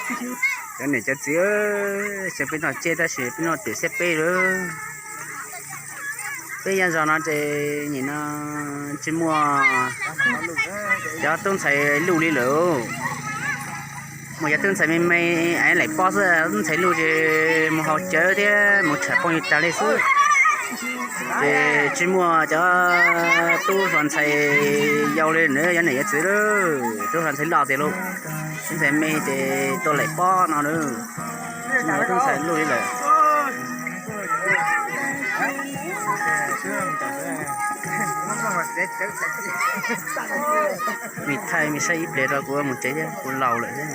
Cov niam cov txiv, tsis peb noj tsiab tab sis peb noj twm xiab peb lawm. Peb yav zos no ces nim no tsis muaj cov tub ntxhais luj li lawm. Muaj cov tub ntxhais me me es laim pob xwb, tub ntxhais luj ces mus haus cawv thiab mus tsham phooj ywg tag li xwb. Ces tsis muaj cov tub hluas ntxhais yau li lawm, cov niam cov txiv lawm, tub hluas ntxhais loj tiag lauj. Tub ntxhais me ces tuaj laim pob no lawm, tsis muaj tub ntxhais luj li lawm. Me thaij me saib ib pliag rau kuv mus tsev thiab, kuv laus lawm thiab.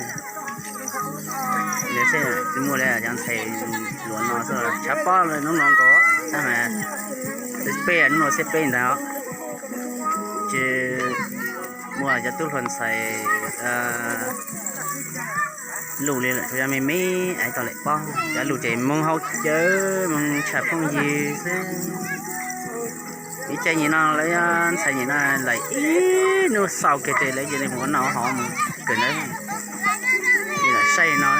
Tsis muaj li cov ntxhais hluas no xwb, tshav pob hnub no nkaus, tab mas peb hnub no xiab peb ntag. Tsis muaj cov tub hluas ntxhais luj li lawm, tsuas yog me me es tau laim pob, cov luj ces mus haus cawv mus tsham phooj ywg xwb. Ib ce nim no lawv ntxhais nim no laim ib hnub xaus kiag ces lawv cia li mus ua noj ua haus mus kawm ntawv, lam saib no.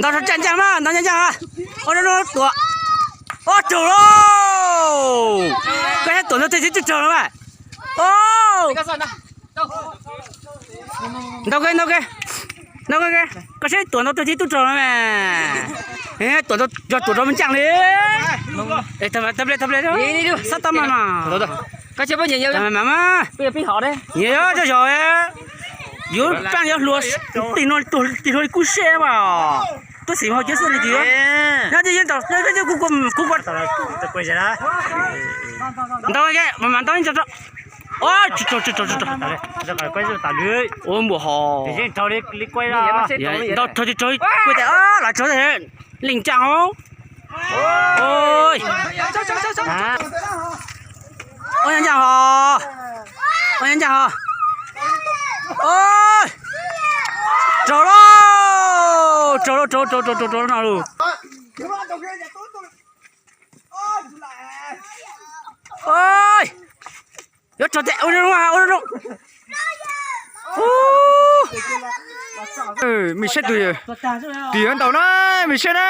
Ntaus tso tsaj ncaaj mas, ntaus ncaaj ncaaj. Ua no tuam, ua raug lauj. Koj saib tuam ntau twg thiaj twb raug no mas. Ntaus, ntaus, ntaus, koj saib tuam ntau twg thiaj twb raug no mas. Tuam, yog tuam raug me ncaaj li. Tau ple, tau ple, xab tab mas no. Nyias coj zog, yuav pab yuav hlua, tig hlua li kub siab mas. Tuaj xim hau cawv xwb li ces, nyob ces yeej tau, kuv, kuv, ntau, mas mas ntau, tsis raug, tsis raug, tsis raug. Ua npaum hos, ntau raug tsis raug, kuv tias los raug, leej ncaj hos. Ua ncaaj hos, ua ncaaj hos. Raug lauj, raug lauj, raug, raug, raug, raug no lauj. Yuav raug tiag, ua zoo, ua zoo. Mej saib tus, tus yuav ntaus na, mej saib na,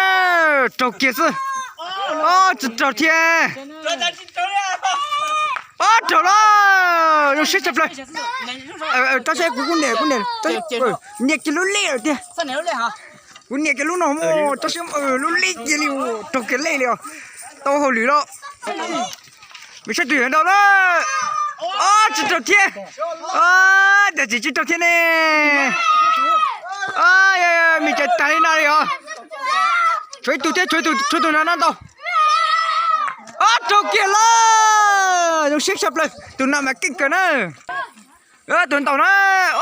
raug kiag xwb. Ob, tsis raug thiab. Ob, raug lauj, zoo siab tshaj plaws. Tab sis kuv, kuv niam, kuv niam, niam kiag lub lej lawm tiag. Kuv niam kiag lub no mus, tab sis lub lej kiag li, raug kiag lej li os. Tau hauj lwm lauj. Mej saib tus yuav ntaus na. Ob, tsis raug thiab. Ob, cas tsis, tsis raug thiab ne. Mej cov tag li no li os. Tshuav ib tug thiab, tshuav ib tug, tshuav tus no no ntaus. Ob, raug kiag lauj, zoo siab tshaj plaws, tus no mas keej kawg na. Tus ntaus na,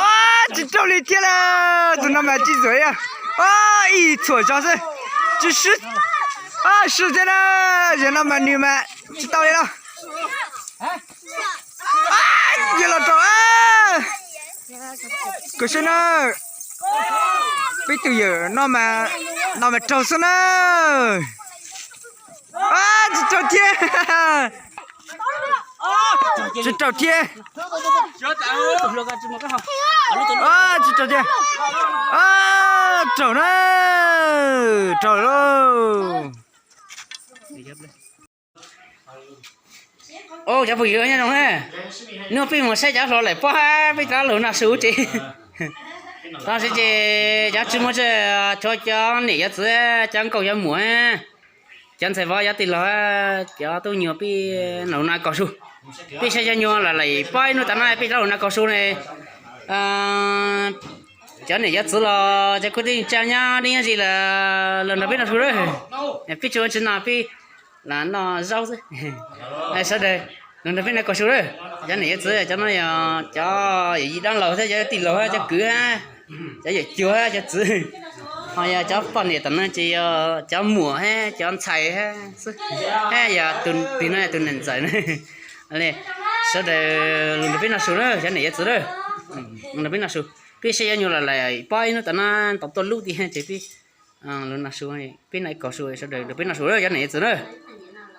ob, tsis raug li thiab lauj, tus no mas tsis txuam li. Ob, ib txhuam zog xwb, tsis swb, swb thiab na, yog no mas nws mas tsis tau li lauj. Yog los raug, koj saib na, peb tus yawm no mas, no mas raug xwb na. Tsis raug thiab. Tsis raug thiab. Tsis raug thiab. Raug na. Raug lauj. Cov phooj ywg nyob zoo na, hnub no peb mus saib cov hluas laim pob, peb rov lug noj su tsev. Tod si ces cov tsis muaj, tshuav cov niam cov txiv, cov nkauj cov muam, cov ntxhais vauv, cov tij laug, cov tub nyuag, peb los no kaus su. Peb saib cov nyuag laim pob ib hnub tas no peb rov lug no kaus su ne. Cov niam cov txiv los cov kwv tij neej tsa nyob deb nyob ze los nrog peb noj su lawm. Peb tsis ua tsis no peb los noj zaub xwb. Sawv daws los nrog peb noj kaus su lawm. Cov niam cov txiv, cov no yog cov yawm yij dab laug thiab cov tij laug, cov kwv, cov yawm cuag, cov txwv, ho yog cov poj niam tom no ces yog cov muam thiab cov ntxhais xwb, thiab yog tus twg no yog tus niam ntxawm na. Sawv daws los nrog peb noj su na cov niam cov txiv na. Los nrog peb noj su. Peb saib cov nyuag laim pob ib hnub tas no tau tuaj lub tiag ces peb los noj su, peb noj ib kaus su, sawv daws nrog peb noj su na cov niam cov txiv na.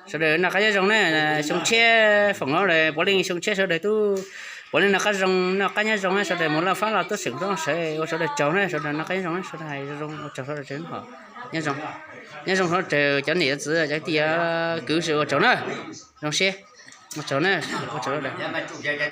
Sawv daws noj qab nyob zoo na, xyoo tshiab foom hauv lawm puav leej xyoo tshiab sawv daws tub, puav leej noj qab zoo noj qab nyob zoo na, sawv daws mus laj fab los tub seem tub sawv ua sawv daws tsaug na, sawv daws noj qab nyob zoo na, sawv daws hais zoo zoo ua tsaug sawv daws tsev hom, nyob zoo, nyob zoo sawv daws cov niam cov txiv cov tij cov kwv sawv daws ua tsaug na, zoo siab, ua tsaug na, ua tsaug sawv daws.